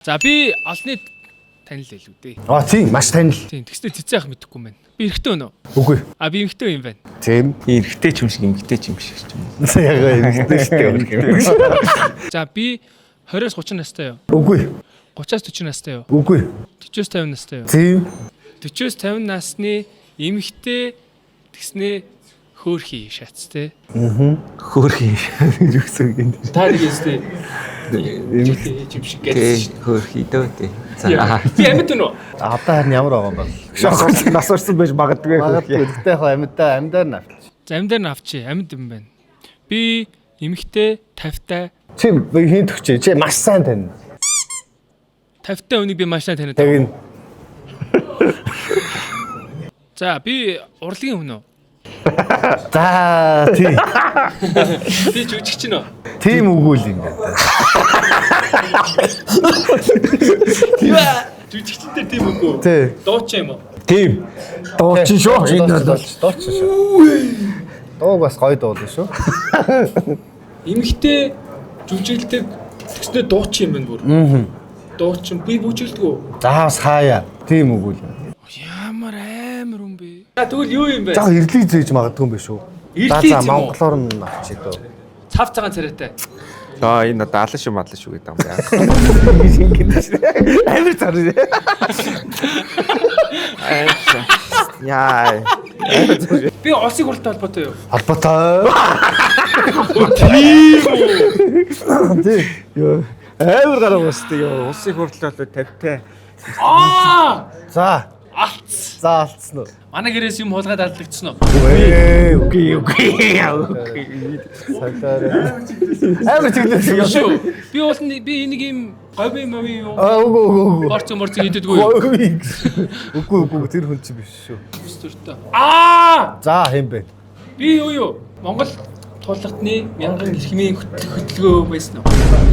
За, би олны танил илүү дээ. Аа, тийм, маш танил. Тийм, тэгснэ цэцэн ах мэдэхгүй юм байна. Би эрэгтэй өнөө. Үгүй. А, би эмэгтэй юм байна. Тийм. Эрэгтэй ч юм шиг, эмэгтэй ч юм шиг ч юм. Яг эмэгтэй шүү дээ. За, би 20-оос 30 настай юу? Үгүй. 30-аас 40 настай юу? Үгүй. 40-оос 50 настай юу? Тийм. 40-оос 50 насны эмэгтэй, тэгснэ хөөрхий шатс те. Хөөрхий гэж үгсэн юм. Та нэг юм. Эмэгтэй Юм шиг тий гэсэн. хөөрхий дөө тий. За. Би амьд өнөө. Одоо харин ямар байгаа юм бол? Нас орсон байж магадгүй. Магадгүй. Гэхдээ яг амьдаа амьдаар нь авчих. За, амьдаар нь авчи. Амьд юм байна. Би эмэгтэй 50-тай. Чи хин төгчээ. Чи маш сайн тань. 50-тай үнийг би маш сайн таниад. Яг энэ За, би урлагийн хүн үү? За, тийм. Би жүжигч нөө. Тийм үгүй л юм байна. Жүжигчин дээр тийм үгүй. Тий. Дуучин юм уу? Тийм. Дуучин шүү. Энэ бол дуучин шүү. Дууг бас гоё дуулна шүү. Эмэгтэй жүжиглдэг, тэгснэ дуучин юм байна бүр. Аа. Дуучин, би бүжиглдэг үү? За, бас хаяа. Тийм үгүй л. Ямар амар юм бэ? За, тэгвэл юу юм бэ? За, ирлийг зээж магадгүй юм биш үү? Ирлийг За, юм уу? монголоор нь авчиг дөө. Цав цагаан царайтай. За, энэ одоо алан шүү, мадлан шүү гэдэг юм байна. Амар цар. Яа. Би улсын хурлтай холбоотой юу? Холбоотой. Тийм. Йоо. Амар гараа босдог ёо. Улсын хурлын болоо 50-тай. Аа! За, Алц. за, алдсан уу? Манай гэрээс юм хулгайд алдлагдсан уу? Ээ, Үгүй, үгүй. Үгүй. Савлаарай. Амар чиглэл шиг. Шүү. Би уул нь би энийг юм говийн мовын юу? Аа, үгүй, үгүй, үгүй. Борцон морцон идэггүй юу? Үгүй, үгүй, үгүй, тэр хүн чи биш шүү. Зүртээ. Аа! За, хэн бэ? Би юу юу? Монгол тулгатны мянган эрхмийн хөтлөгөө байсан уу?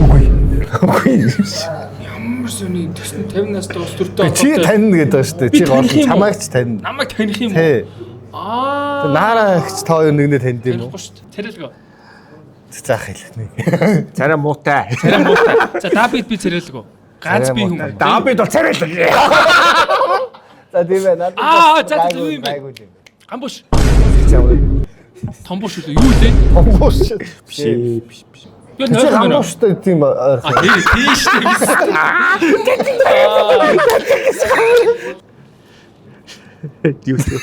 Үгүй. Үгүй. Ямар сони төсөн 50 настай ус төртэй. Чи танина гэдэг байгаа шүү дээ. Би Чи гол таних юм уу? чамайг ч танина. Намайг таних юм уу? Тий. Аа. Наараа ихч та хоёр нэгнээ танд юм уу? Танихгүй шүү дээ. Царайлгаа. Заах хэл нэг. Царай муутай. Царай муутай. За, Дабид би царайлгаа. Ганц би хүн. Дабид бол царай л. За, тийм ээ. Надад Аа, за, за, юу юм бэ? Гамбуш. Томбуш үү? Юу лээ? Гамбуш. Биш ээ, биш биш. Би Чи ойлгомоор. гамбуштай тийм А, ойрхон. тий, тий шүү дээ. Юу вэ?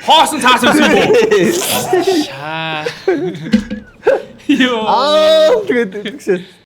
Хоосон цаас байсан юм уу? Шаа. Йоо. Аа, тэгээд тэгшээ.